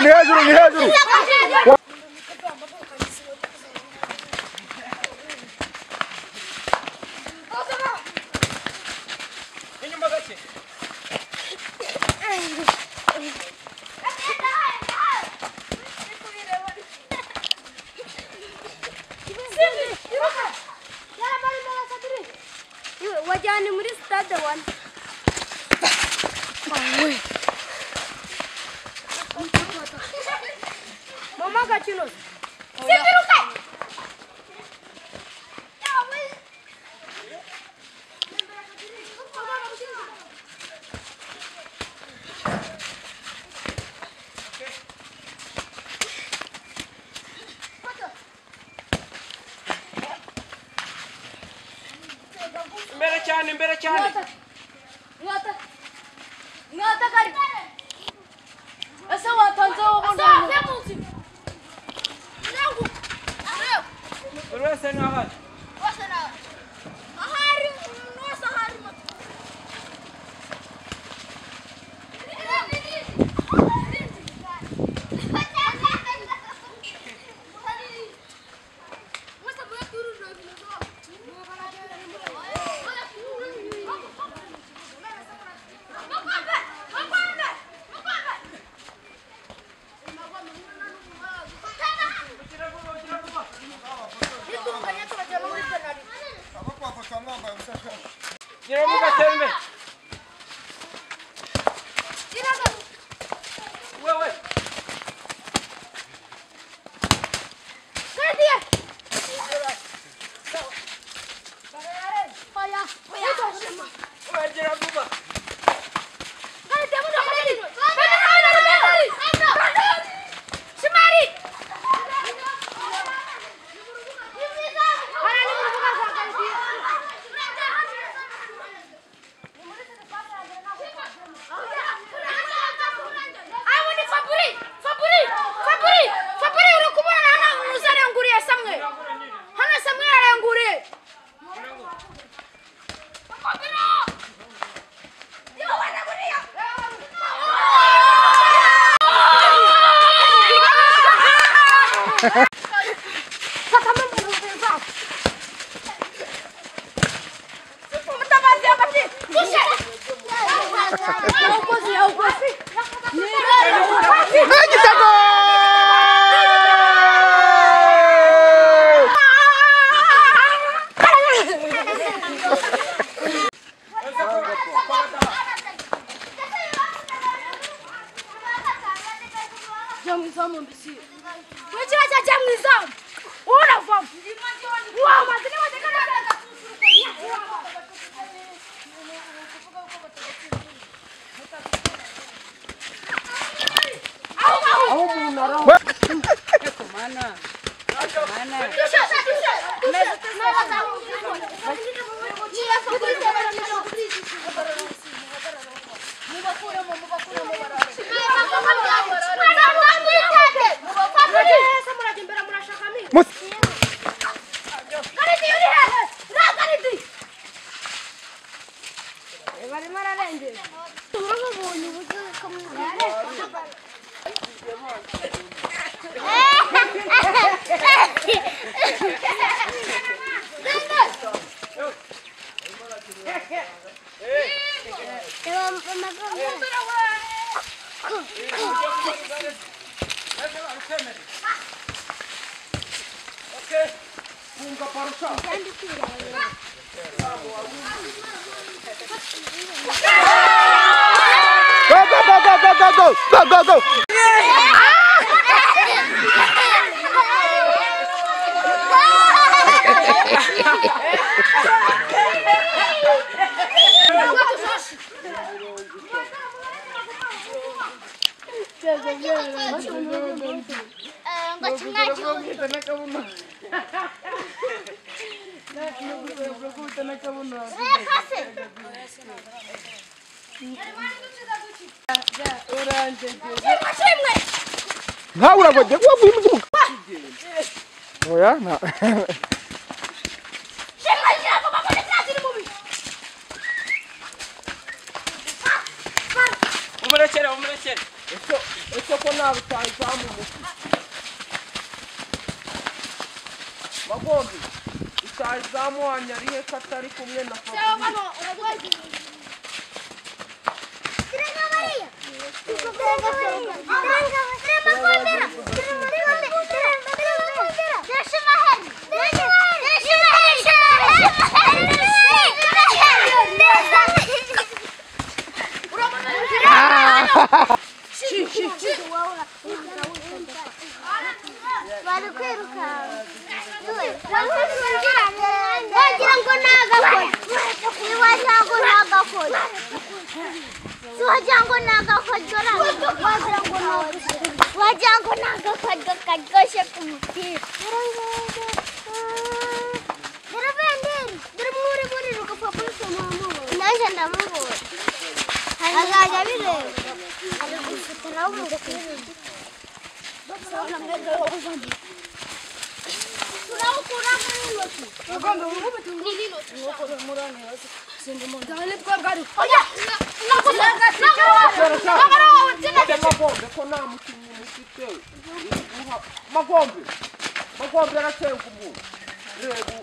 hejuru, ni hejuru, ni hejuru. Wajyane muri stade one. Mama gakino. Sibiruka. Imbere cyane, imbere cyane. Ese watanze wowe. Buri wese ni ahari. Go, go, go, go, go, go, go, go, go, go. Nkawe uragoye wavuye mu kibuga. Oya na. Umurekere, umurekere. Ese ko nta rutahizamu mufite Magombe rutahizamu wanyu ari he ko atari kumwe na Fabrice? Magombe Magombe aracenga umuntu reba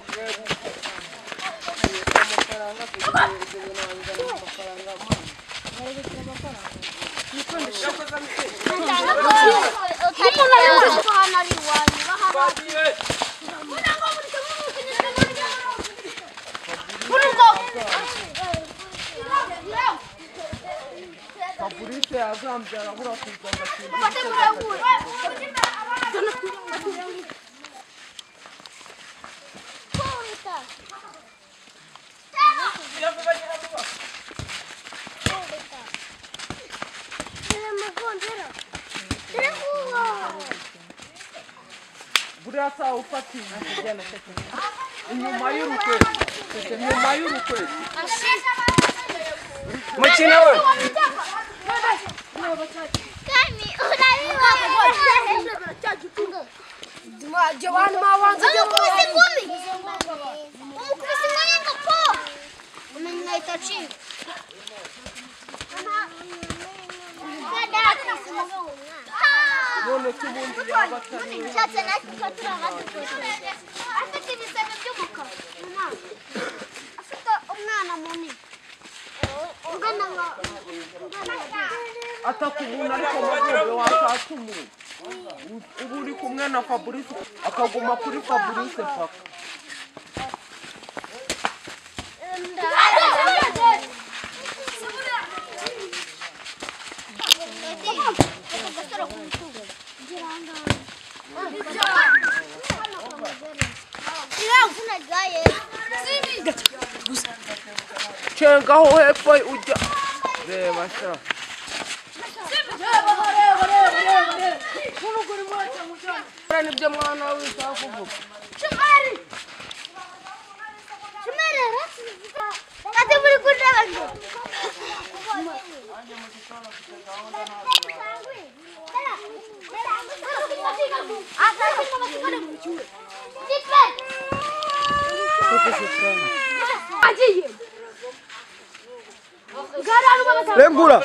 Fabrice yazambye arabura kuza buriya sawa ufatiye inyuma y'urukweto inyuma y'urukweto mukina we Afite ibisebe by'umukara afite umwana munini ungana nka atakubona ariko Magombe washatse umuntu ubu uri kumwe na Fabrice akaguma kuri Fabrice paka cenga aho hepfo ujya reba sha nibyo mwana wishaka kuvuga Lembura.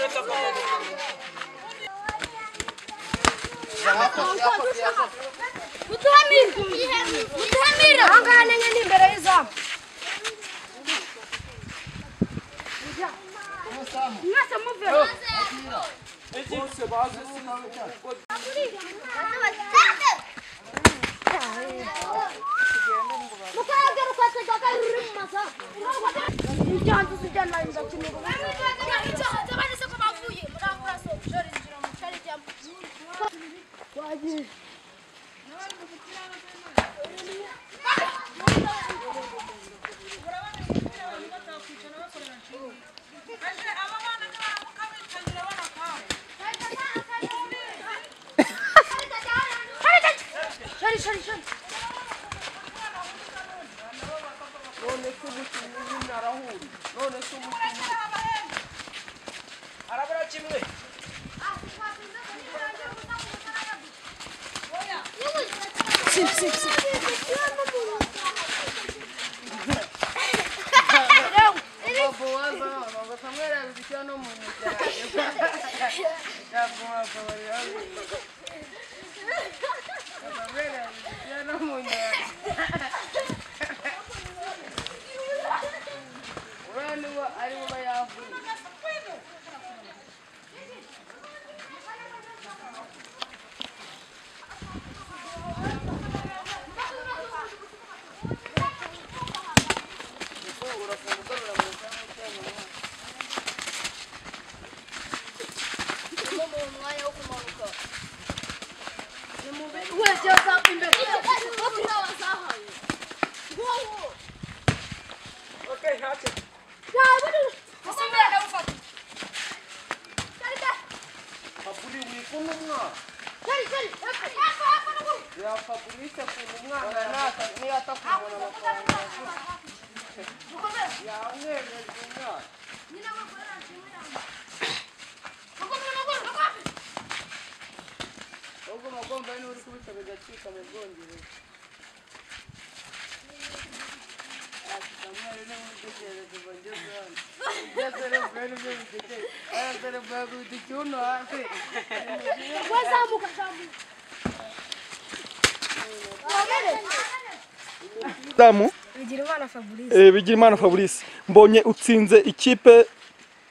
Damu Bigirimana Fabrice. Bigirimana Fabrice, mbonye utsinze ikipe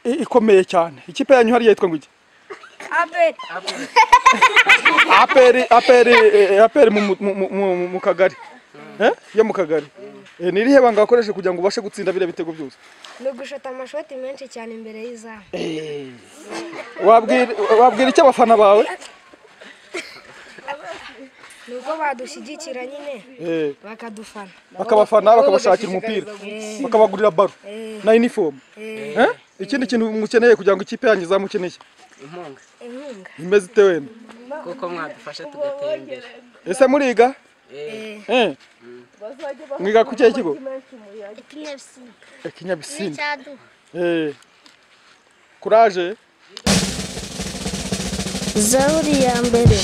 ikomeye cyane. Ikipe yanyu hariya yitwa ngo iki? APR. APR APR APR mu kagari. Yo mu kagari. Ni irihe banga wakoresheje kugira ngo ubashe gutsinda biriya bitego byose? Ni ugushota amashoti menshi cyane imbere y'izamu. Wabwira icyo abafana bawe? Nuko badushyigikira nyine bakadufana. Bakabafana, bakabashakira umupira, bakabagurira baro na uniform. Ikindi kintu mukeneye kugira ngo ikipe yanyu izamukeneye? Inkunga. Inkunga. Imeze ite wenda? Kuko mwadufasha tugatera imbere. Ese muriga? Mwiga ku kihe kigo? Ikinyabisimba. Courage. Zaburi ya mbere.